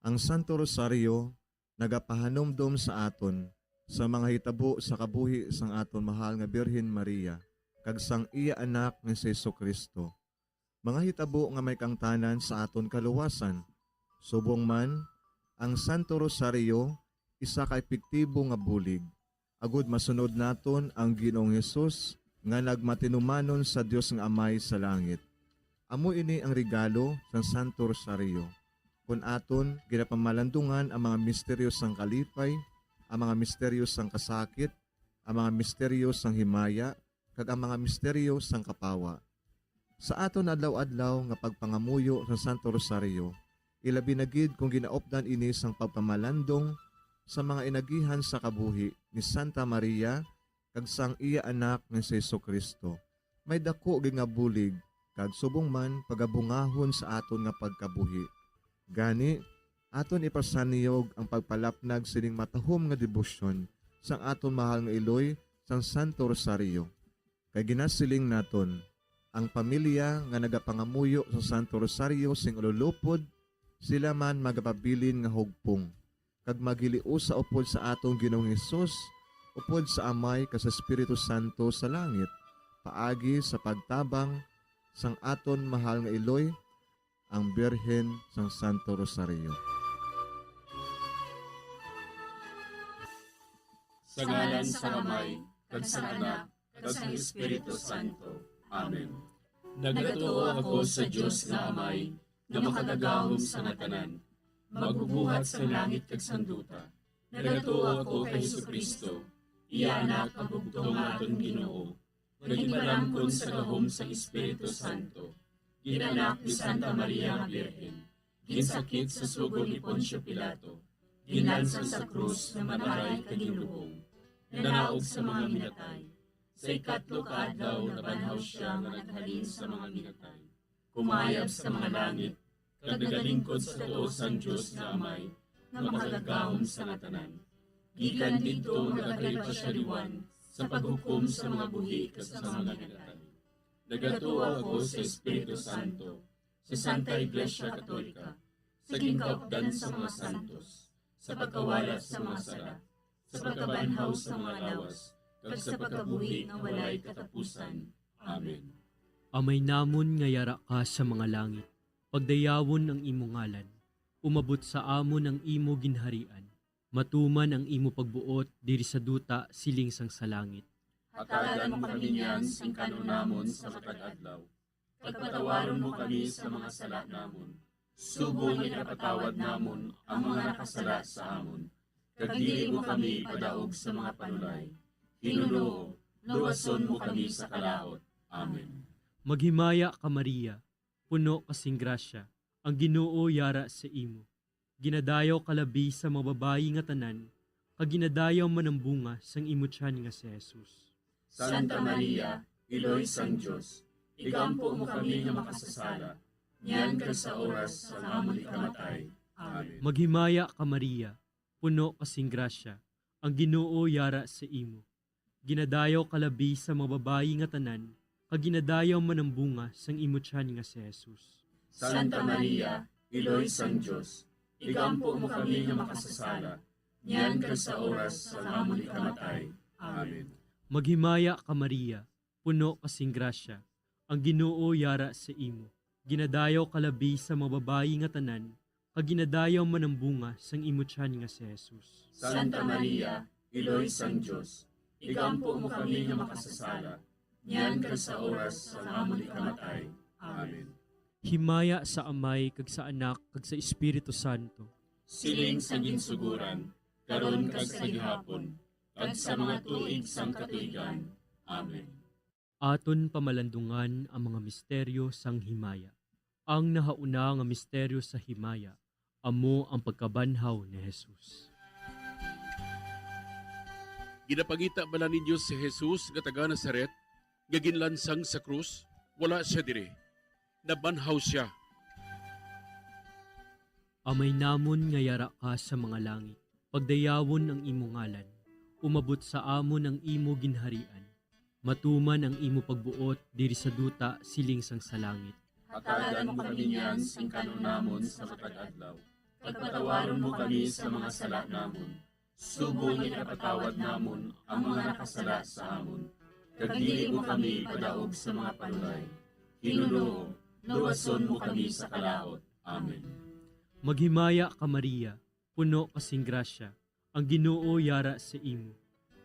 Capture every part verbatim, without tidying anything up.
Ang Santo Rosario nagapahanumdom sa aton sa mga hitabo sa kabuhi sang aton mahal nga Birhen Maria kag sang iya Anak nga si Jesu-Cristo, mga hitabo nga may kaangtanan sa aton kaluwasan. Subong man, ang Santo Rosario isa ka epektibo nga bulig agud masunod naton ang Ginoong Hesus nga nagmatinumanon sa Dios nga Amay sa langit. Amo ini ang regalo sang Santo Rosario. Kon aton ginapamalandungan ang mga misteryo sang kalipay, ang mga misteryo sang kasakit, ang mga misteryo sang himaya, kag ang mga misteryo sang kapawa. Sa aton adlaw-adlaw nga pagpangamuyo sa Santo Rosario, ilabi na gid kon ginaupdan ini sang pagpamalandong sa mga inagihan sa kabuhi ni Santa Maria kag sang iya Anak nga si Jesu-Cristo, may daku gid nga bulig kag subong man pagabungahon sa aton nga pagkabuhi. Gani, aton ipasaniyog ang pagpalapnag sining matahom nga debosyon sang aton mahal nga iloy sang Santo Rosario. Kay ginasiling naton, ang pamilya nga nagapangamuyo sa Santo Rosario sing ululupod, sila man magapabilin nga hugpong, kag maghiliusa upod sa aton Ginoong Hesus, upod sa Amay kag sa Espiritu Santo sa langit, paagi sa pagtabang sang aton mahal nga iloy, ang Birhen sang Santo Rosario. Sa ngalan sang Amay, kag sang Anak, kag sang Espiritu Santo. Amen. Nagatuo ako sa Dios nga Amay, nga makagagahom sa nga tanan, magbubuhat sa langit kag sang duta. Nagatuo ako kay Jesu-Cristo, iya Anak, ang bugtong nga aton Ginoo, nga ginpalamkon sa gahom sang Espiritu Santo, ginanak ni Santa Maria nga Birhen, ginsakit sa sugo ni Poncio Pilato, ginlansang sa krus, namatay kag ginlubong, nanaog sa mga minatay. Sa ikatlo ka adlaw nabanhaw sia nga naghalin sa mga minatay, kumayab sa mga langit, kag nagalingkod sa tuo sang Dios nga Amay, nga makagagahom sa nga tanan. Gikan didto nagakari pa sia liwat sa paghukom sa mga buhi kag sa mga minatay. Nagatuo ako sa Espiritu Santo, sa Santa Iglesia Katolika, sa ginkaupdan sa mga santos, sa pagkawala sa mga sala, sa pagkabanhaw sa mga lawas, kag sa pagkabuhi nga walay katapusan. Amen. Amay namon nga yara ka sa mga langit, pagdayawon ang imo ngalan, umabot sa amon ang imo ginharian, matuman ang imo pagbuot diri sa duta siling sang sa langit. Hatagan mo kami niyan sing kan-on namon sa matag adlaw, kag patawaron mo kami sa mga sala namon, subong nga ginapatawad namon ang mga nakasala sa amon, kag dili mo kami ipadaog sa mga panulay. Ginoo, luwason mo kami sa kalaut. Amen. Maghimaya ka, Maria, puno ka sing grasya, ang Ginoo yara sa imo. Ginadayaw ka labi sa mga babayi nga tanan, kag ginadayaw man ang bunga sang imo tiyan nga si Jesus. Santa Maria, Iloy sang Dios, igampo mo kami nga makasasala, niyan kag sa oras sang amon ikamatay. Amen. Maghimaya ka, Maria, puno ka sing grasya, ang Ginoo yara sa imo. Ginadayaw ka labi sa mga babayi nga tanan, kag ginadayaw man ang bunga sang imo tiyan nga si Jesus. Santa Maria, Iloy sang Dios, igampo mo kami nga makasasala, niyan kag sa oras sang amon ikamatay. Amen. Maghimaya ka, Maria, puno ka sing grasya, ang Ginoo yara sa imo. Ginadayaw ka labi sa mga babayi nga tanan, kag ginadayaw man ang bunga sang imo tiyan nga si Jesus. Santa Maria, Iloy sang Dios, igampo mo kami nga makasasala, niyan kag sa oras sang amon ikamatay. Amen. Himaya sa Amay, kag sa Anak, kag sa Espiritu Santo. Siling sa ginsugoran, karon kag sa gihapon, kag sa mga tuig sang katuigan. Amen. Aton pamalandungan ang mga misteryo sang himaya. Ang nahauna nga misteryo sa himaya amo ang pagkabanhaw ni Jesus. Ginapangita bala ninyo si Jesus nga taga Nazaret nga ginlansang sa krus? Wala sia diri. Nabanhaw sia. Amay namon nga yara ka sa mga langit, pagdayawon ang imo ngalan. Umabot sa amon ang imo ginharian. Matuman ang imo pagbuot diri sa duta siling sang sa langit. Hatagan mo kami niyan sing kan-on namon sa matag adlaw, Pagpatawaron mo kami sa mga sala namon, subong nga ginapatawad namon ang mga nakasala sa amon, kag dili mo kami ipadaog sa mga panulay. Ginoo, luwason mo kami sa kalaut. Amen. Maghimaya ka, Maria, puno ka sing grasya, ang Ginoo yara sa imo.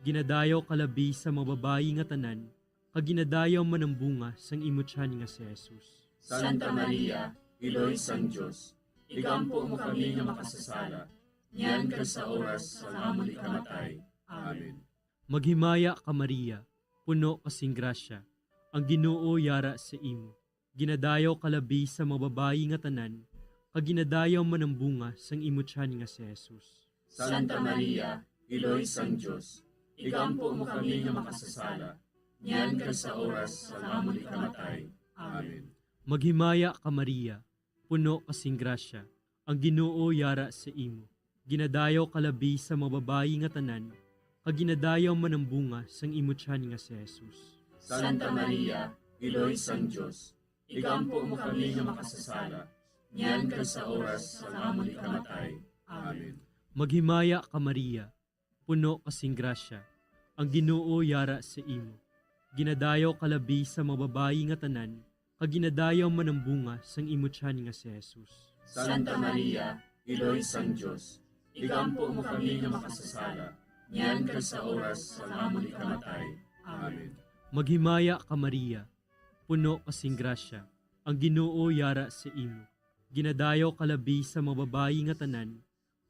Ginadayaw ka labi sa mga babayi nga tanan, kag ginadayaw man ang bunga sang imo tiyan nga si Jesus. Santa Maria, Iloy sang Dios, igampo mo kami nga makasasala, niyan kag sa oras sang amon ikamatay. Amen. Maghimaya ka, Maria, puno ka sing grasya, ang Ginoo yara sa imo. Ginadayaw ka labi sa mga babayi nga tanan, kag ginadayaw man ang bunga sang imo tiyan nga si Jesus. Santa Maria, Iloy sang Dios, igampo mo kami nga makasasala, niyan kag sa oras sang amon ikamatay. Amen. Maghimaya ka, Maria, puno ka sing grasya, ang Ginoo yara sa imo. Ginadayaw ka labi sa mga babayi nga tanan, kag ginadayaw man ang bunga sang imo tiyan nga si Jesus. Santa Maria, Iloy sang Dios, igampo mo kami nga makasasala, niyan kag sa oras sang amon ikamatay. Amen. Maghimaya ka, Maria, puno ka sing grasya, ang Ginoo yara sa imo. Ginadayaw ka labi sa mga babayi nga tanan, kag ginadayaw man ang bunga sang imo tiyan nga si Jesus. Santa Maria, Iloy sang Dios, igampo mo kami nga makasasala, niyan kag sa oras sang amon ikamatay. Amen. Maghimaya ka, Maria, puno ka sing grasya, ang Ginoo yara sa imo. Ginadayaw ka labi sa mga babayi nga tanan,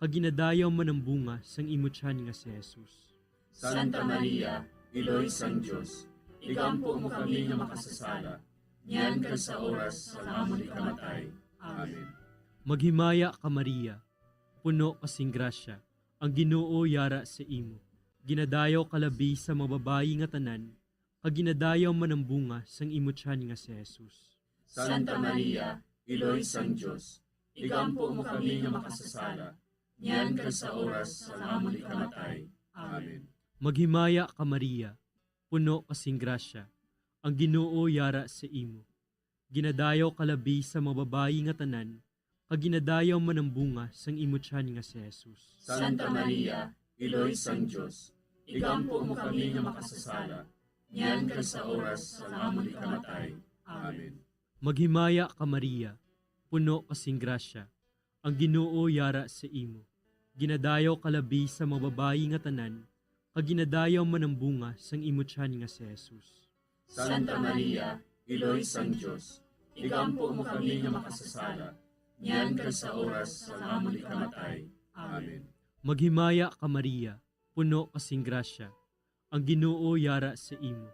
kag ginadayaw man ang bunga sang imo tiyan nga si Jesus. Santa Maria, Iloy sang Dios, igampo mo kami nga makasasala, niyan kag sa oras sang amon ikamatay. Amen. Maghimaya ka, Maria, puno ka sing grasya, ang Ginoo yara sa imo. Ginadayaw ka labi sa mga babayi nga tanan, kag ginadayaw man ang bunga sang imo tiyan nga si Jesus. Santa Maria, Iloy sang Dios, igampo mo kami nga makasasala, niyan kag sa oras sang amon ikamatay. Amen. Maghimaya ka, Maria, puno ka sing grasya, ang Ginoo yara sa imo. Ginadayaw ka labi sa mga babayi nga tanan, kag ginadayaw man ang bunga sang imo tiyan nga si Jesus. Santa Maria, Iloy sang Dios, igampo mo kami nga makasasala, niyan kag sa oras sang amon ikamatay. Amen. Maghimaya ka, Maria, puno ka sing grasya, ang Ginoo yara sa imo. Ginadayaw ka labi sa mga babayi nga tanan, kag ginadayaw man ang bunga sang imo tiyan nga si Jesus. Santa Maria, Iloy sang Dios, igampo mo kami nga makasasala, niyan kag sa oras sang amon ikamatay. Amen. Maghimaya ka, Maria, puno ka sing grasya, ang Ginoo yara sa imo.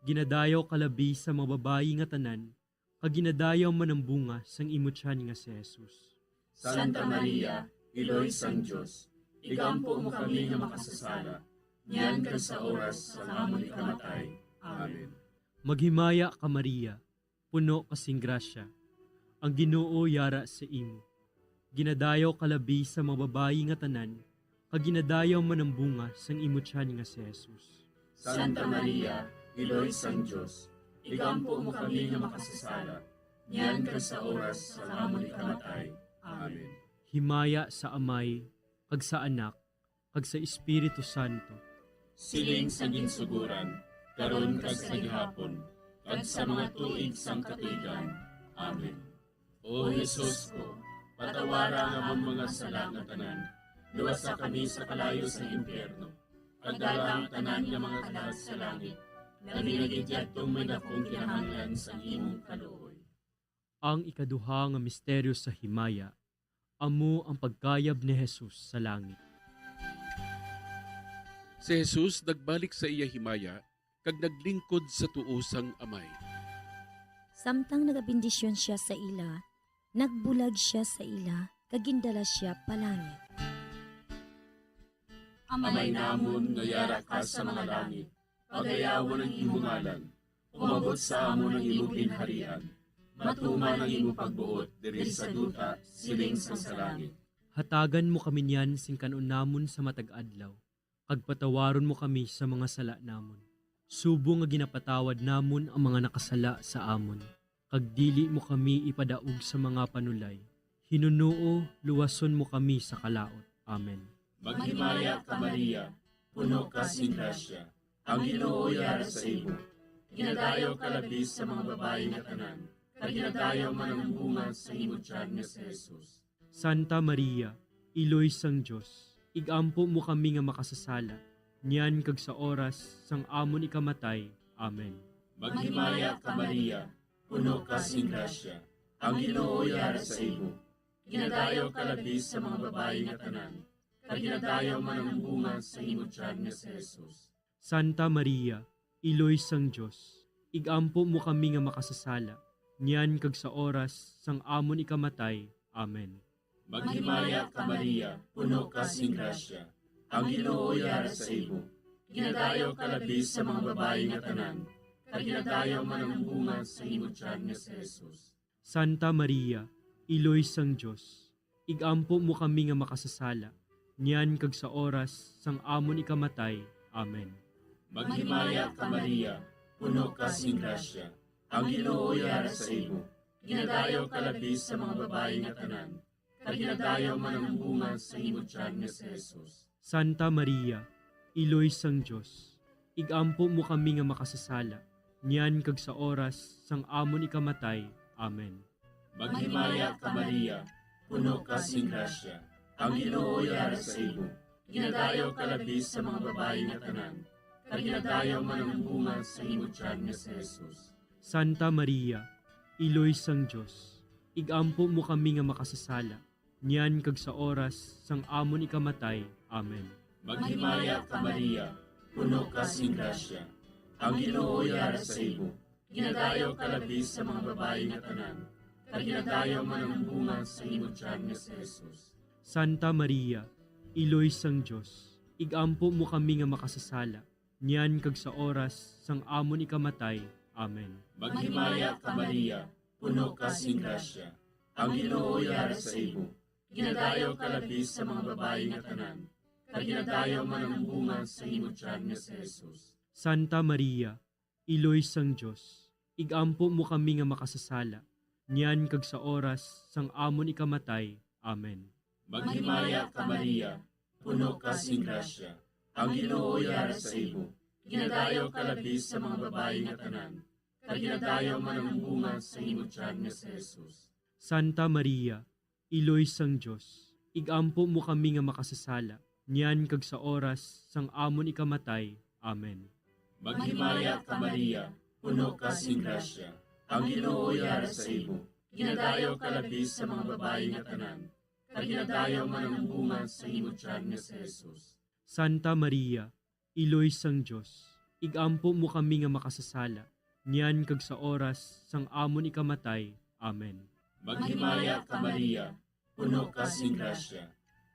Ginadayaw ka labi sa mga babayi nga tanan, kag ginadayaw man ang bunga sang imo tiyan nga si Jesus. Santa Maria, Iloy sang Dios, igampo mo kami nga makasasala, niyan kag sa oras sang amon ikamatay. Amen. Maghimaya ka, Maria, puno ka sing grasya, ang Ginoo yara sa imo. Ginadayaw ka labi sa mga babayi nga tanan, kag ginadayaw man ang bunga sang imo tiyan nga si Jesus. Santa Maria, Iloy sang Dios, igampo mo kami nga makasasala, niyan kag sa oras sang amon ikamatay. Amen. Himaya sa Amay, kag sa Anak, kag sa Espiritu Santo. Siling sa ginsuguran, karon kag sa gihapon, kag sa mga tuig sang katuigan. Amen. O Jesus ko, patawara ang amon mga sala nga tanan, luwasa kami sa kalayo sa impyerno, kag dala ang tanan nga mga kalag sa langit, labi na gid yadtong may dakong kinahanglan sang imong kaluoy. Ang ikaduha nga misteryo sa himaya, amo ang pagkayab ni Jesus sa langit. Si Jesus nagbalik sa iya himaya kag naglingkod sa tuo sang Amay. Samtang nagabendisyon sia sa ila, nagbulag sia sa ila kag gindala sia palangit. Amay namon nga yara ka sa mga langit, pagayawon ang imo ngalan. Umabot sa amon ang imo ginharian. Matuman ang imo pagbuot diri sa duta, siling sang sa langit. Hatagan mo kami niyan sing kan-on namon sa matag adlaw, kag patawaron mo kami sa mga sala namon, subong nga ginapatawad namon ang mga nakasala sa amon, kag dili mo kami ipadaog sa mga panulay, Hinunoo, luwason mo kami sa kalaut. Amen. Maghimaya ka, Maria, puno ka sing grasya, ang Ginoo yara sa imo. Ginadayaw ka labi sa mga babayi nga tanan, kag ginadayaw man ang bunga sa imo tiyan nga si Jesus. Santa Maria, Iloy sang Dios, ig-ampo mo kami nga makasasala, niyan kag sa oras sang amon ikamatay. Amen. Maghimaya ka, Maria, puno ka sing grasya, ang Ginoo yara sa imo. Ginadayaw ka labi sa mga babayi nga tanan, kag ginadayaw man ang bunga sa imo tiyan nga si Jesus. Santa Maria, Iloy sang Dios, ig-ampo mo kami nga makasasala, niyan kag sa oras sang amon ikamatay. Amen. Maghimaya ka, Maria, puno ka sing grasya, ang Ginoo yara sa imo. Ginadayaw ka labi sa mga babayi nga tanan, kag ginadayaw man ang bunga sa imo tiyan nga si Jesus. Santa Maria, Iloy sang Dios, ig-ampo mo kami nga makasasala, niyan kag sa oras sang amon ikamatay. Amen. Maghimaya ka, Maria, puno ka sing grasya, ang Ginoo yara sa imo. Ginadayaw ka labi sa mga babayi nga tanan, kag ginadayaw man ang bunga sa imo tiyan nga si Jesus. Santa Maria, Iloy sang Dios, ig-ampo mo kami nga makasasala, niyan kag sa oras sang amon ikamatay. Amen. Maghimaya ka, Maria, puno ka sing grasya, ang Ginoo yara sa imo. Ginadayaw ka labi sa mga babayi nga tanan, kag ginadayaw man ang bunga sa imo tiyan nga si Jesus. Santa Maria, Iloy sang Dios, ig-ampo mo kami nga makasasala, niyan kag sa oras sang amon ikamatay. Amen. Maghimaya ka, Maria, puno ka sing grasya, ang Ginoo yara sa imo. Ginadayaw ka labi sa mga babayi nga tanan, kag ginadayaw man ang bunga sa imo tiyan nga si Jesus. Santa Maria, Iloy sang Dios, ig-ampo mo kami nga makasasala, niyan kag sa oras sang amon ikamatay. Amen. Maghimaya ka, Maria, puno ka sing grasya, ang Ginoo yara sa imo. Ginadayaw ka labi sa mga babayi nga tanan, kag ginadayaw man ang bunga sa imo tiyan nga si Jesus. Santa Maria, Iloy sang Dios, ig-ampo mo kami nga makasasala, niyan kag sa oras sang amon ikamatay. Amen. Maghimaya ka, Maria, puno ka sing grasya, ang Ginoo yara sa imo. Ginadayaw ka labi sa mga babayi nga tanan, kag ginadayaw man ang bunga sa imo tiyan nga si Jesus. Santa Maria, Iloy sang Dios, ig-ampo mo kami nga makasasala, niyan kag sa oras sang amon ikamatay. Amen. Maghimaya ka, Maria, puno ka sing grasya, ang Ginoo yara sa imo. Ginadayaw ka labi sa mga babayi nga tanan, kag ginadayaw man ang bunga sa imo tiyan nga si Jesus. Santa Maria, Iloy sang Dios, ig-ampo mo kami nga makasasala, niyan kag sa oras sang amon ikamatay. Amen. Maghimaya ka, Maria, puno ka sing grasya,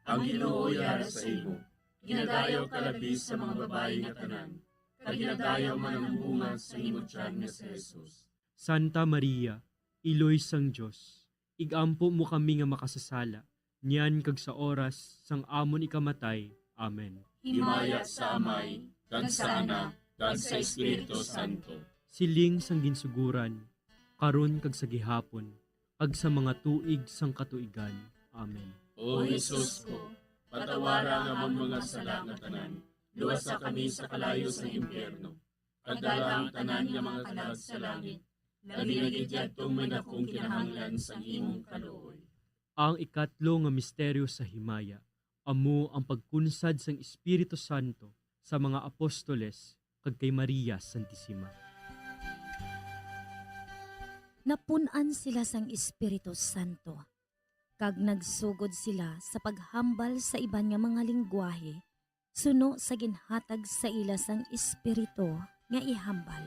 ang Ginoo yara sa imo. Ginadayaw ka labi sa mga babayi nga tanan, kag ginadayaw man ang bunga sa imo tiyan nga si Jesus. Santa Maria, Iloy sang Dios, ig-ampo mo kami nga makasasala, niyan kag sa oras sang amon ikamatay. Amen. Himaya sa Amay, kag sa Anak, kag sa Espiritu Santo. Siling sang ginsuguran, karon kag sa gihapon, kag sa mga tuig sang katuigan. Amen. O Jesus ko, patawara ang amon mga sala nga tanan, luwasa kami sa kalayo sang impyerno, kag dala ang tanan nga mga kalag sa langit, labi na gid yadtong may dakong kinahanglan sang imong kaluoy. Ang ikatlo nga misteryo sa himaya amo ang pagkunsad sang Espiritu Santo sa mga apostoles kag kay Maria Santisima. Napun-an sila sang Espiritu Santo, kag nagsugod sila sa paghambal sa iban nga mga linggwahe suno sa ginhatag sa ila sang Espiritu nga ihambal.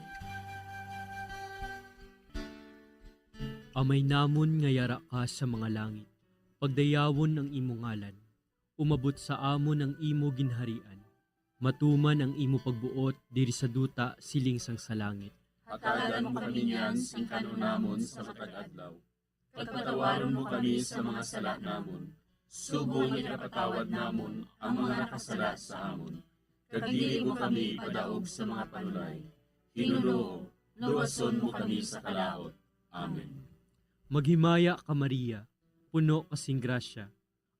Amay namon nga yara ka sa mga langit, pagdayawon ang imo ngalan. Umabot sa amon ang imo ginharian. Matuman ang imo pagbuot diri sa duta siling sang sa langit. Hatagan mo kami niyan sing kan-on namon sa matag adlaw. Kag patawaron mo kami sa mga sala namon, subong nga ginapatawad namon ang mga nakasala sa amon. Kag dili mo kami ipadaog sa mga panulay. Ginoo, luwason mo kami sa kalaut. Amen. Maghimaya ka, Maria, puno ka sing grasya,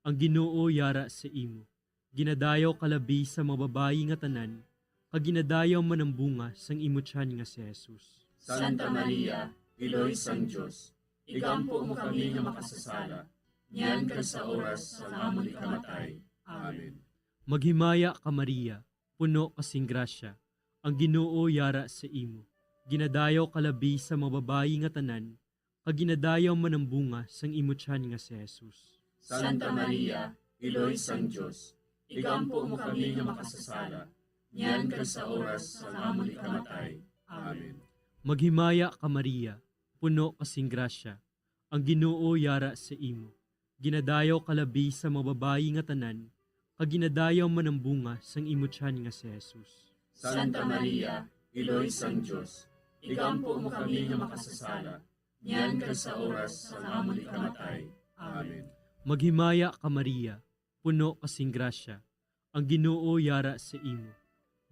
ang Ginoo yara sa imo. Ginadayaw ka labi sa mga babayi nga tanan, kag ginadayaw man ang bunga sang imo tiyan nga si Jesus. Santa Maria, Iloy sang Dios, igampo mo kami nga makasasala, niyan kag sa oras sang amon ikamatay. Amen. Maghimaya ka, Maria, puno ka sing grasya, ang Ginoo yara sa imo. Ginadayaw ka labi sa mga babayi nga tanan, kag ginadayaw man ang bunga sang imo tiyan nga si Jesus. Santa Maria, Iloy sang Dios, igampo mo kami nga makasasala, niyan kag sa oras sang amon ikamatay. Amen. Maghimaya ka, Maria, puno ka sing grasya, ang Ginoo yara sa imo. Ginadayaw ka labi sa mga babayi nga tanan, kag ginadayaw man ang bunga sang imo tiyan nga si Jesus. Santa Maria, Iloy sang Dios, igampo mo kami nga makasasala, niyan kag sa oras sang amon ikamatay. Amen. Maghimaya ka, Maria, puno ka sing grasya, ang Ginoo yara sa imo.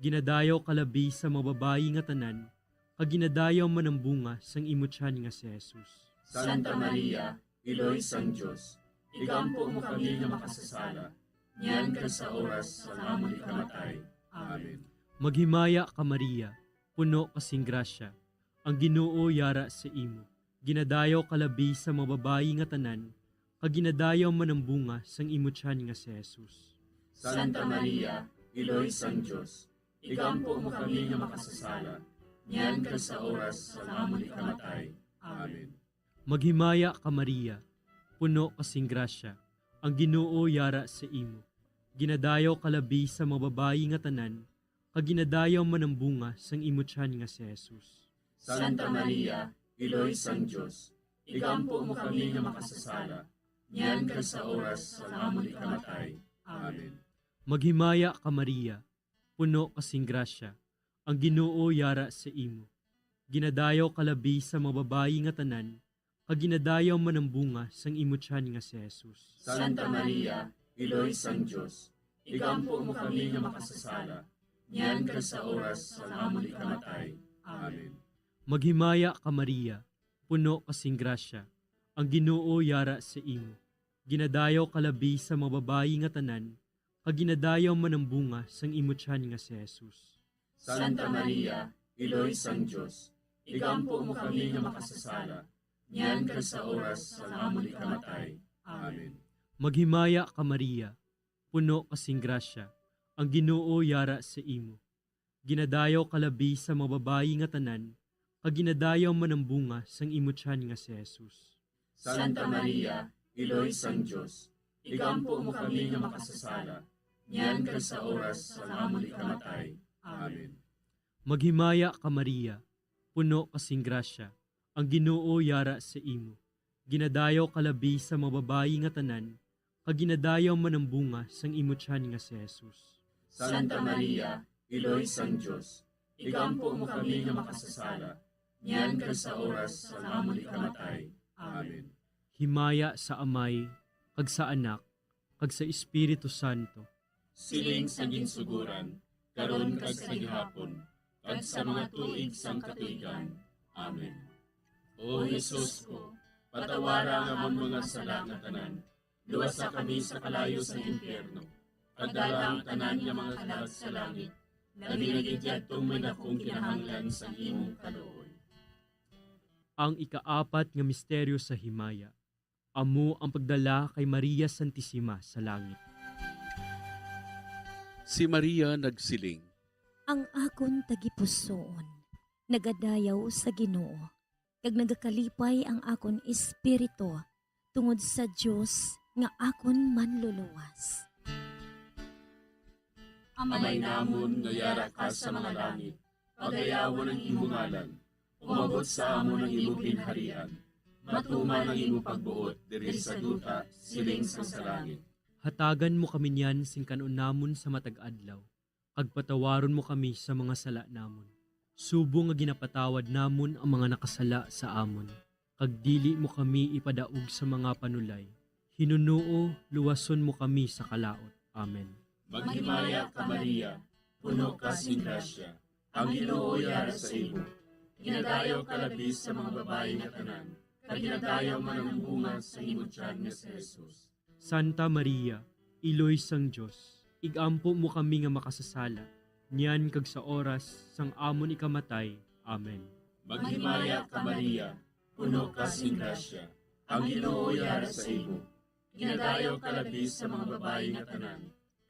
Ginadayaw ka labi sa mga babayi nga tanan, kag ginadayaw man ang bunga sang imo tiyan nga si Jesus. Santa Maria, Iloy sang Dios, igampo mo kami nga makasasala, niyan kag sa oras sang amon ikamatay. Amen. Maghimaya ka, Maria, puno ka sing grasya, ang Ginoo yara sa imo. Ginadayaw ka labi sa mga babayi nga tanan, kag ginadayaw man ang bunga sang imo tiyan nga si Jesus. Santa Maria, Iloy sang Dios, igampo mo kami nga makasasala, niyan kag sa oras sang amon ikamatay. Amen. Maghimaya ka, Maria, puno ka sing grasya, ang Ginoo yara sa imo. Ginadayaw ka labi sa mga babayi nga tanan, kag ginadayaw man ang bunga sang imo tiyan nga si Jesus. Santa Maria, Iloy sang Dios, igampo mo kami nga makasasala, niyan kag sa oras sang amon ikamatay. Amen. Maghimaya ka, Maria, puno ka sing grasya, ang Ginoo yara sa imo. Ginadayaw ka labi sa mga babayi nga tanan, kag ginadayaw man ang bunga sang imo tiyan nga si Jesus. Santa Maria, Iloy sang Dios, igampo mo kami nga makasasala, niyan kag sa oras sang amon ikamatay. Amen. Maghimaya ka, Maria, puno ka sing grasya, ang Ginoo yara sa imo. Ginadayaw ka labi sa mga babayi nga tanan, kag ginadayaw man ang bunga sang imo tiyan nga si Jesus. Santa Maria, Iloy sang Dios, igampo mo kami nga makasasala, niyan kag sa oras sang amon ikamatay. Amen. Maghimaya ka, Maria, puno ka sing grasya, ang Ginoo yara sa imo. Ginadayaw ka labi sa mga babayi nga tanan, kag ginadayaw man ang bunga sang imo tiyan nga si Jesus. Santa Maria, Iloy sang Dios, igampo mo kami nga makasasala, niyan kag sa oras sang amon ikamatay. Amen. Maghimaya ka, Maria, puno ka sing grasya, ang Ginoo yara sa imo. Ginadayaw ka labi sa mga babayi nga tanan, kag ginadayaw man ang bunga sang imo tiyan nga si Jesus. Santa Maria, Iloy sang Dios, igampo mo kami nga makasasala, niyan kag sa oras sang amon ikamatay. Amen. Himaya sa Amay, kag sa Anak, kag sa Espiritu Santo. Siling sa ginsugoran, karon kag sa gihapon, kag sa mga tuig sang katuigan. Amen. O Jesus ko, patawara ang amon mga sala nga tanan, luwasa kami sa kalayo sang impyerno, kag dala ang tanan nga mga kalag sa langit, labi na gid yadtong may dakong kinahanglan sang imong kaluoy. Ang ikaapat nga misteryo sa himaya, amo ang pagdala kay Maria Santisima sa langit. Si Maria nagsiling, "Ang akon tagipusoon nagadayaw sa Ginoo, kag nagakalipay ang akon espiritu tungod sa Dios nga akon Manluluwas." Amay namon nga yara ka sa mga langit, pagayawon ang imo ngalan. Umabot sa amon ang imo ginharian. Matuman ang imo pagbuot diri sa duta, siling sang sa langit. Hatagan mo kami niyan sing kan-on namon sa matag adlaw, kag patawaron mo kami sa mga sala namon, subong nga ginapatawad namon ang mga nakasala sa amon, kag dili mo kami ipadaog sa mga panulay. Hinunoo, luwason mo kami sa kalaut. Amen. Maghimaya ka, Maria, puno ka sing grasya, ang Ginoo yara sa imo. Ginadayaw ka labi sa mga babayi nga tanan, kag ginadayaw man ang bunga sa imo tiyan nga si Jesus. Santa Maria, Iloy sang Dios, ig-ampo mo kami nga makasasala, niyan kag sa oras sang amon ikamatay. Amen. Maghimaya ka, Maria, puno ka sing grasya, ang Ginoo yara sa imo. Ginadayaw ka labi sa mga babayi nga tanan,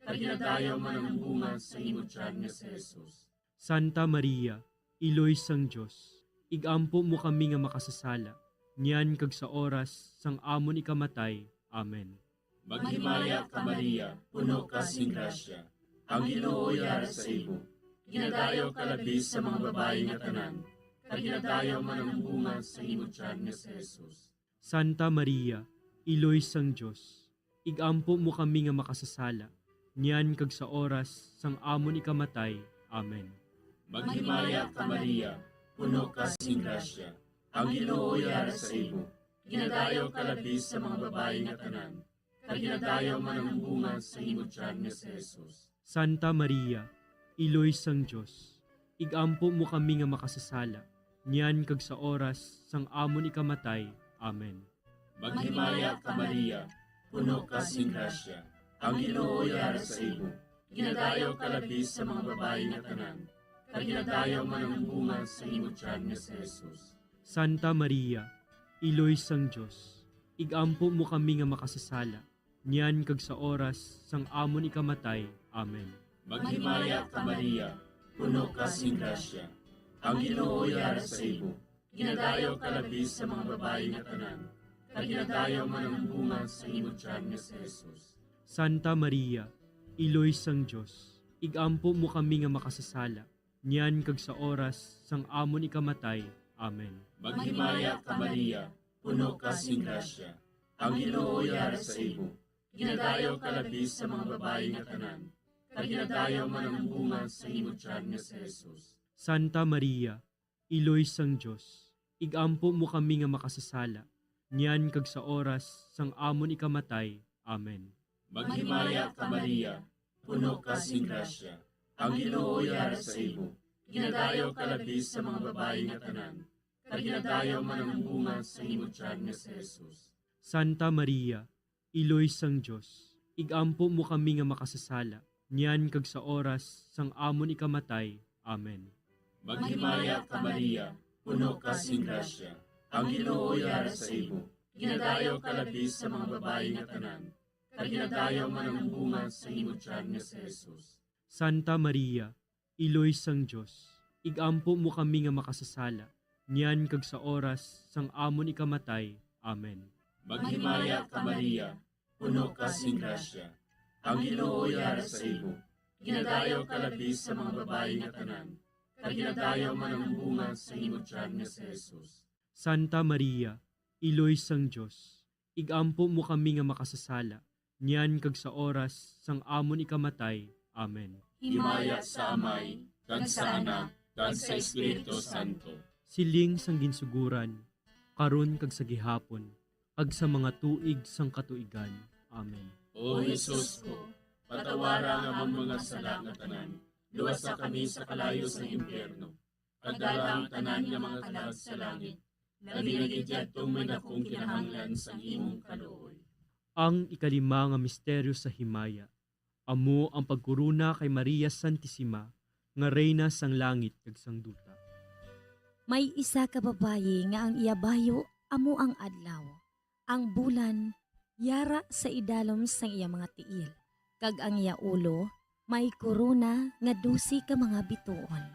kag ginadayaw man ang bunga sa imo tiyan nga si Jesus. Santa Maria, Iloy sang Dios, ig-ampo mo kami nga makasasala, niyan kag sa oras sang amon ikamatay. Amen. Maghimaya ka, Maria, puno ka sing grasya, ang Ginoo yara sa imo. Ginadayaw ka labi sa mga babayi nga tanan, kag ginadayaw man ang bunga sa imo tiyan nga si Jesus. Santa Maria, Iloy sang Dios, ig-ampo mo kami nga makasasala, niyan kag sa oras sang amon ikamatay. Amen. Maghimaya ka, Maria, puno ka sing grasya, ang Ginoo yara sa imo. Ginadayaw ka labi sa mga babayi nga tanan, kag ginadayaw man ang bunga sa imo tiyan nga si Jesus. Santa Maria, Iloy sang Dios, ig-ampo mo kami nga makasasala, niyan kag sa oras sang amon ikamatay. Amen. Maghimaya ka, Maria, puno ka sing grasya, ang Ginoo yara sa imo. Ginadayaw ka labi sa mga babayi nga tanan, kag ginadayaw man ang bunga sa imo tiyan nga si Jesus. Santa Maria, Iloy sang Dios, ig-ampo mo kami nga makasasala, niyan kag sa oras sang amon ikamatay. Amen. Maghimaya ka, Maria, puno ka sing grasya, ang Ginoo yara sa imo. Ginadayaw ka labi sa mga babayi nga tanan, kag ginadayaw man ang bunga sa imo tiyan nga si Jesus. Santa Maria, Iloy sang Dios, ig-ampo mo kami nga makasasala, niyan kag sa oras sang amon ikamatay. Amen. Maghimaya ka, Maria, puno ka sing grasya, ang Ginoo yara sa imo. Ginadayaw ka labi sa mga babayi nga tanan, kag ginadayaw man ang bunga sa imo tiyan nga si Jesus. Santa Maria, Iloy sang Dios, ig-ampo mo kami nga makasasala, niyan kag sa oras sang amon ikamatay. Amen. Maghimaya ka, Maria, puno ka sing grasya, ang Ginoo yara sa imo. Ginadayaw ka labi sa mga babayi nga tanan, kag ginadayaw man ang bunga sa imo tiyan nga si Jesus. Santa Maria, Iloy sang Dios, ig-ampo mo kami nga makasasala, niyan kag sa oras sang amon ikamatay. Amen. Maghimaya ka, Maria, puno ka sing grasya, ang Ginoo yara sa imo. Ginadayaw ka labi sa mga babayi nga tanan, kag ginadayaw man ang bunga sa imo tiyan nga si Jesus. Santa Maria, Iloy sang Dios, ig-ampo mo kami nga makasasala, niyan kag sa oras sang amon ikamatay. Amen. Maghimaya ka, Maria, puno ka sing grasya, ang Ginoo yara sa imo. Ginadayaw ka labi sa mga babayi nga tanan, kag ginadayaw man ang bunga sa imo tiyan nga si Jesus. Santa Maria, Iloy sang Dios, ig-ampo mo kami nga makasasala, niyan kag sa oras sang amon ikamatay. Amen. Himaya sa Amay, kag sa Anak, kag sa Espiritu Santo. Siling sang ginsuguran, karon kag sa gihapon, kag sa mga tuig sang katuigan. Amen. O Jesus ko, patawara ang amon mga sala nga tanan, luwasa kami sa kalayo sa impyerno, pagdala ang tanan nga mga kalag sa langit, labi na gid yadtong may dakong kinahanglan sang imong kaluoy. Ang ikalima nga misteryo sa himaya, amo ang pagkorona kay Maria Santisima nga Reyna sang langit kag sang duta. May isa ka babayi nga ang iya bayo amo ang adlaw, ang bulan yara sa idalom sang iya mga tiil, kag ang iya ulo may korona nga dose ka mga bituon.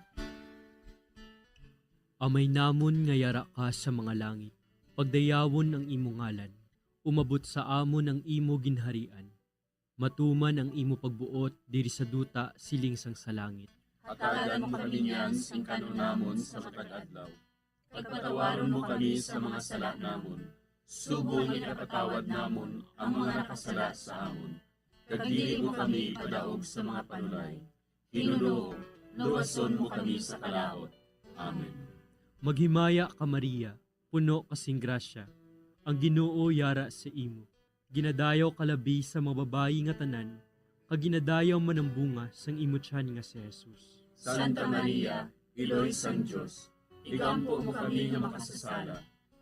Amay namon nga yara ka sa mga langit, pagdayawon ang imo ngalan, umabot sa amon ang imo ginharian, matuman ang imo pagbuot diri sa duta siling sang sa langit. Hatagan mo kami niyan sing kan-on namon sa matag adlaw. Pagpatawaron mo kami sa mga sala namon, subong nga ginapatawad namon ang mga nakasala sa amon. Kag dili mo kami ipadaog sa mga panulay. Ginoo, luwason mo kami sa kalaut. Amen. Maghimaya ka, Maria, puno ka sing grasya, ang Ginoo yara sa imo. Ginadayaw ka labi sa mga babayi nga tanan, kag ginadayaw man ang bunga sang imo tiyan nga si Jesus. Santa Maria, Iloy sang Dios, igampo mo kami nga makasasala,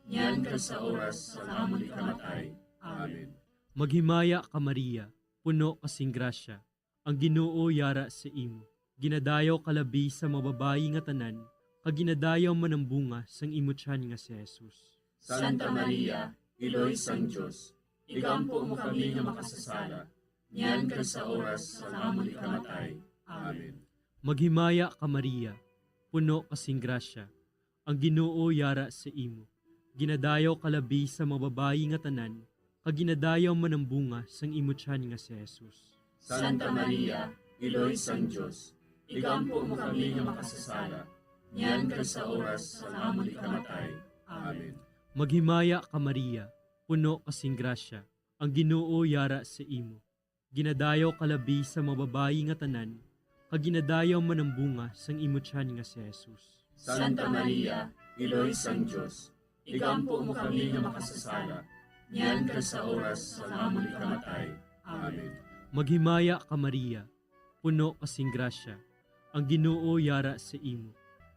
niyan kag sa oras sang amon ikamatay. Amen. Maghimaya ka, Maria, puno ka sing grasya, ang Ginoo yara sa imo. Ginadayaw ka labi sa mga babayi nga tanan, kag ginadayaw man ang bunga sang imo tiyan nga si Jesus. Santa Maria, Iloy sang Dios, igampo mo kami nga makasasala, niyan kag sa oras sang amon ikamatay. Amen. Maghimaya ka, Maria, puno ka sing grasya, ang Ginoo yara sa imo. Ginadayaw ka labi sa mga babayi nga tanan, kag ginadayaw man ang bunga sang imo tiyan nga si Jesus. Santa Maria, Iloy sang Dios, igampo mo kami nga makasasala, niyan kag sa oras sang amon ikamatay. Amen. Maghimaya ka, Maria, puno ka sing grasya, ang Ginoo yara sa imo. Ginadayaw ka labi sa mga babayi nga tanan, kag ginadayaw man ang bunga sang imo tiyan nga si Jesus. Santa Maria, Iloy sang Dios, igampo mo kami nga makasasala, niyan kag sa oras sang amon ikamatay. Amen. Maghimaya ka, Maria, puno ka sing grasya, ang Ginoo yara sa imo.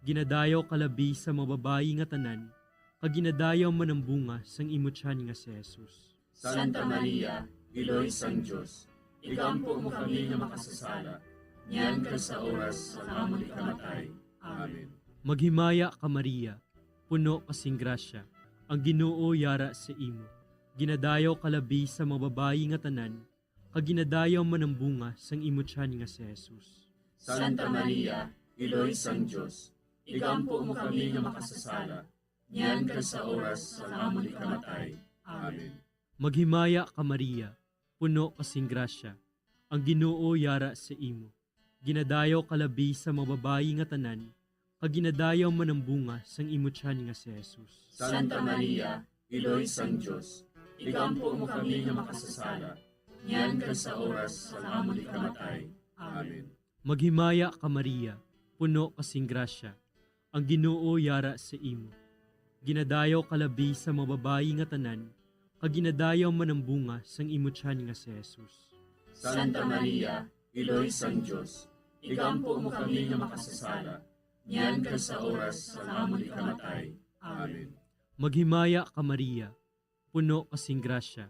Ginadayaw ka labi sa mga babayi nga tanan, kag ginadayaw man ang bunga sang imo tiyan nga si Jesus. Santa Maria, Iloy sang Dios, igampo mo kami nga makasasala, niyan kag sa oras sang amon ikamatay. Amen. Maghimaya ka, Maria, puno ka sing grasya, ang Ginoo yara sa imo. Ginadayaw ka labi sa mga babayi nga tanan, kag ginadayaw man ang bunga sang imo tiyan nga si Jesus. Santa Maria, Iloy sang Dios, igampo mo kami nga makasasala, niyan kag sa oras sang amon ikamatay. Amen. Maghimaya ka, Maria, puno ka sing grasya, ang Ginoo yara sa imo. Ginadayaw ka labi sa mga babayi nga tanan, kag ginadayaw man ang bunga sang imo tiyan nga si Jesus. Santa Maria, Iloy sang Dios, igampo mo kami nga makasasala, niyan kag sa oras sang amon ikamatay. Amen. Maghimaya ka, Maria, puno ka sing grasya, ang Ginoo yara sa imo. Ginadayaw ka labi sa mga babayi nga tanan, kag ginadayaw man ang bunga sang imo tiyan nga si Jesus. Santa Maria, Iloy sang Dios, igampo mo kami nga makasasala, niyan kag sa oras sang amon ikamatay. Amen. Maghimaya ka, Maria, puno ka sing grasya,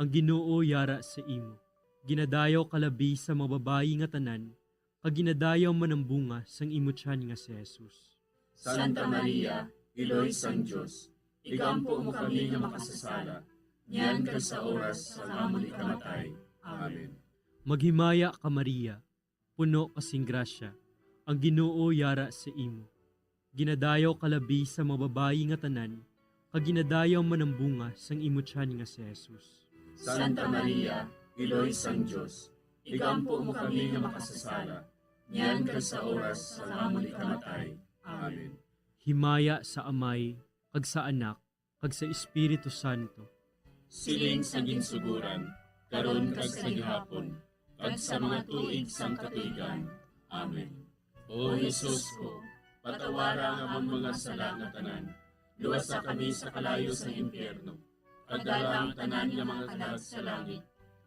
ang Ginoo yara sa imo. Ginadayaw ka labi sa mga babayi nga tanan, kag ginadayaw man ang bunga sang imo tiyan nga si Jesus. Santa Maria, Iloy sang Dios, igampo mo kami nga makasasala, niyan kag sa oras sang amon ikamatay. Amen. Maghimaya ka, Maria, puno ka sing grasya, ang Ginoo yara sa imo. Ginadayaw ka labi sa mga babayi nga tanan, kag ginadayaw man ang bunga sang imo tiyan nga si Jesus. Santa Maria, Iloy sang Dios, igampo mo kami nga makasasala, niyan kag sa oras sang amon ikamatay. Amen. Himaya sa Amay, kag sa Anak, kag sa Espiritu Santo. Siling sa ginsugoran, karon kag sa gihapon, kag sa mga tuig sang katuigan. Amen. O Jesus ko, patawara ang amon mga sala nga tanan, luwasa kami sa kalayo sang impyerno, kag dala ang tanan nga mga kalag sa langit,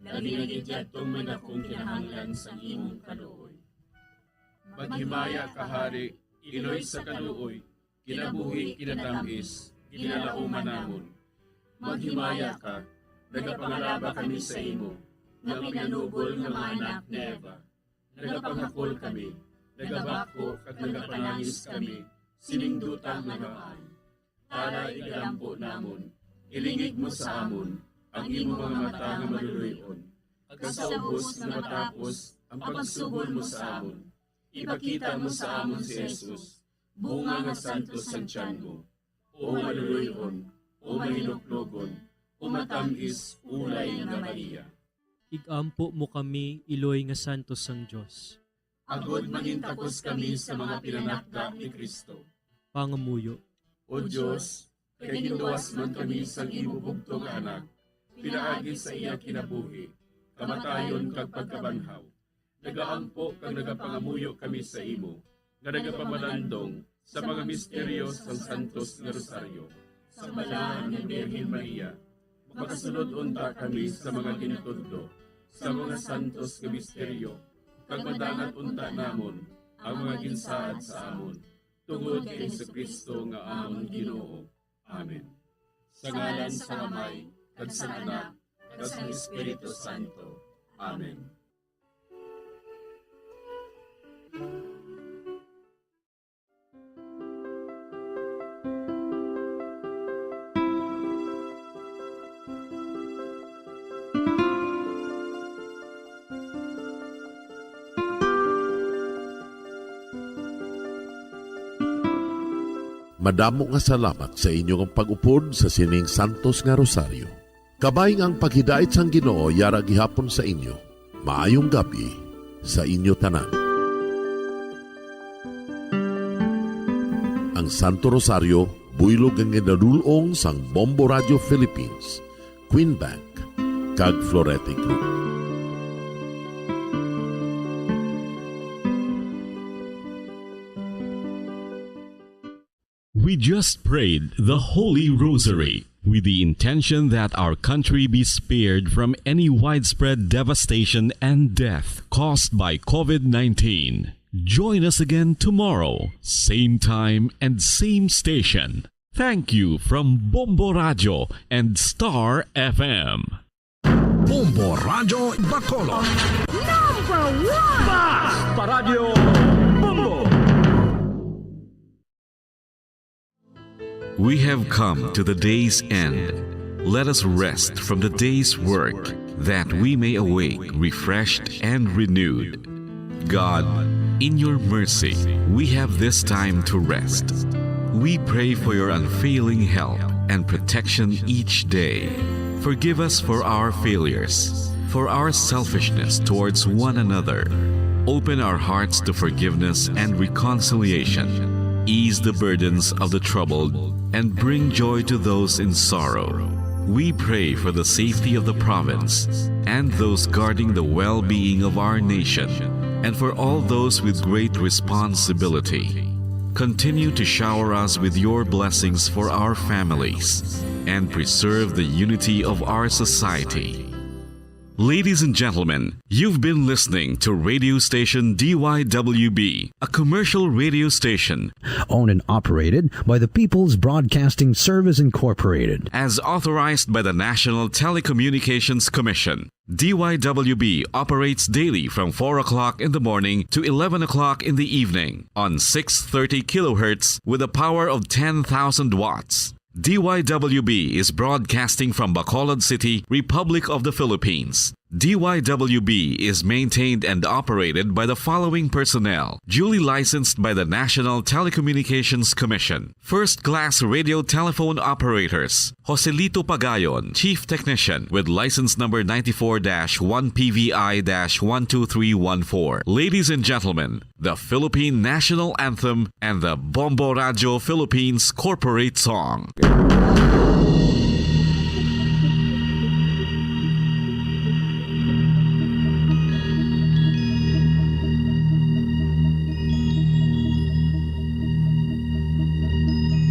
labi na gid yadtong may dakong kinahanglan sang imong kaluoy. Maghimaya ka, Hari, Iloy sa kaluoy, kinabuhi, kinatamis, ginalauman namon. Maghimaya ka, nagapangalaba kami sa imo, nga pinanubol nga mga anak ni Eva. Nagapangakol kami, nagabakho kag nagapanangis kami, sining duta nga namaan. Tara, igalampo namon, ilingig mo sa amon ang imo mga mata nga maluluy-on, kag sa ubos nga matapos ang pagsugol mo sa amon, ipakita mo sa amon si Jesus, bunga nga santos sang tiyan mo. O maluluy-on, o mahinuklogon, o matamis, ulay nga Maria. Igampo mo kami, Iloy nga santos sang Dios. Agod mangintakos kami sa mga pinanakda ni Cristo. Pangamuyo. O Dios, kay ginluwas man kami sang imo bugtong nga Anak, pinaagi sa iya kinabuhi, kamatayon kag pagkabanhaw, nagaampo kag nagapangamuyo kami sa imo, nga nagapamalandong sa mga misteryo sang Santos nga Rosaryo. Sa Balaan nga Birhen Maria, makasulod unta kami sa mga ginatudlo sa mga santos nga misteryo, kag madangat unta namon ang mga ginsaad sa amon, tungod kay Jesu-Cristo nga amon Ginoo. Amen. Sa ngalan sang Amay, kag sang Anak, kag sang Espiritu Santo. Amen. Madamo nga salamat sa inyo nga pag-upod sa sining santos nga rosaryo. Kabay nga ang paghidait sang Ginoo yara gihapon sa inyo. Maayong gab-i sa inyo tanan. Ang Santo Rosario, buylog nga ginadul-ong sang Bombo Radio Philippines, Queen Bank, kag Florete Group. We just prayed the Holy Rosary with the intention that our country be spared from any widespread devastation and death caused by COVID nineteen. Join us again tomorrow, same time and same station. Thank you from Bombo Radio and Star F M. Bombo Radio Bacolod. Number one! Basta Radio Bombo! We have come to the day's end. Let us rest from the day's work, that we may awake refreshed and renewed. God, in your mercy, we have this time to rest. We pray for your unfailing help and protection each day. Forgive us for our failures, for our selfishness towards one another. Open our hearts to forgiveness and reconciliation. Ease the burdens of the troubled and bring joy to those in sorrow. We pray for the safety of the province and those guarding the well-being of our nation, and for all those with great responsibility. Continue to shower us with your blessings for our families and preserve the unity of our society. Ladies and gentlemen, you've been listening to radio station D Y W B, a commercial radio station owned and operated by the People's Broadcasting Service Incorporated, as authorized by the National Telecommunications Commission. D Y W B operates daily from four o'clock in the morning to eleven o'clock in the evening on six thirty kilohertz with a power of ten thousand watts. D Y W B is broadcasting from Bacolod City, Republic of the Philippines. D Y W B is maintained and operated by the following personnel, duly licensed by the National Telecommunications Commission. First class radio telephone operators, Joselito Pagayon, Chief Technician, with license number ninety-four dash one P V I dash one two three one four. Ladies and gentlemen, the Philippine National Anthem and the Bombo Radio Philippines Corporate Song.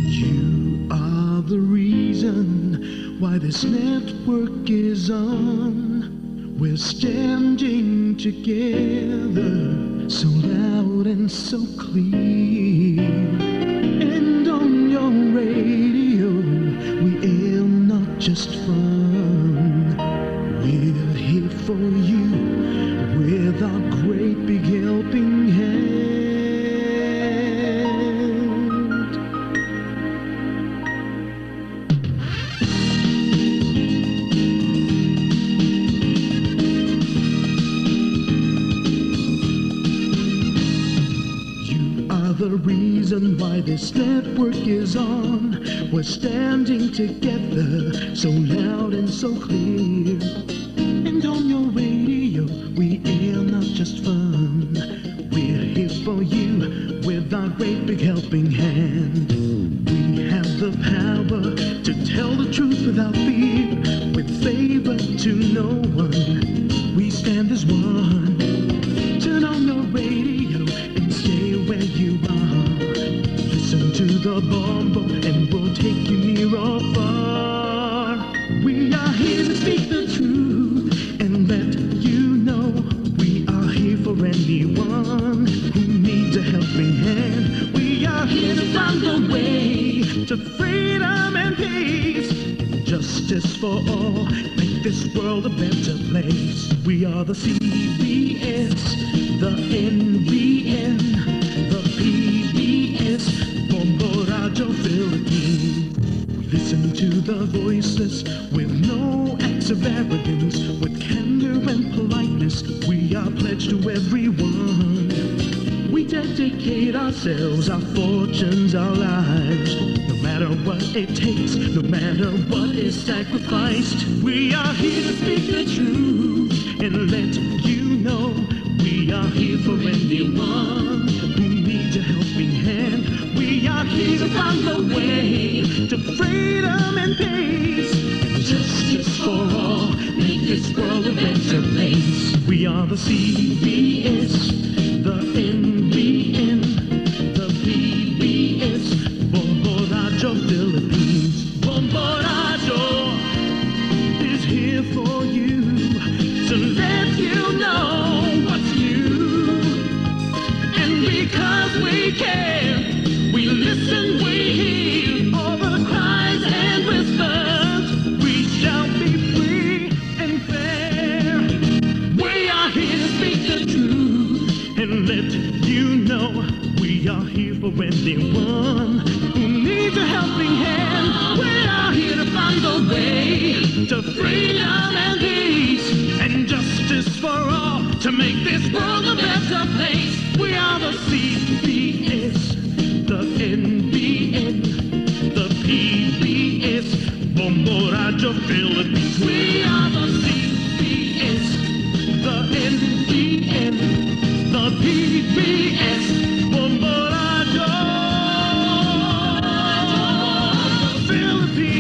You are the reason why this network is on. We're standing together, so loud and so clear. And on your radio, we aim not just fun. We're here for you with our great big helping hand. You are the reason why this network is on. We're standing together, so loud and so clear. And on your radio, we air not just fun. We're here for you with our great big helping hand. We have the power to tell the truth without fear, with favor to no one. We stand as one. Turn on your radio and stay where you are. Listen to the Bombo and we'll take you near or far. We are here to speak the truth and let you know we are here for anyone who needs a helping hand. We are here to find the way to freedom and peace. Is for all, make this world a better place. We are the C B S, the N B N, the P B S, Bombo Radyo Philippines. We listen to the voices with no acts of arrogance, with candor and politeness. We are pledged to everyone. We dedicate ourselves, our fortunes, our lives. No matter what it takes, no matter what is sacrificed, we are here to speak the truth and let you know we are here for anyone who needs a helping hand. We are here to find the way to freedom and peace and justice for all. Make this world a better place. We are the C B S, the N B N, the P B S, Bombo Radyo Philippines. Bombo Radyo is here for you to let you know what's new. And because we care, we listen, we hear all the cries and whispers. We shall be free and fair. We are here to speak the truth and let you know we are here for anyone who needs a helping hand. We are here to find the way to freedom and peace and justice for all to make this world a better place. We are the C B S, the N B N, the P B S, Bombo Radyo Philippines. We are the C B S, the N B N, the P B S, Bombo Radyo Philippines.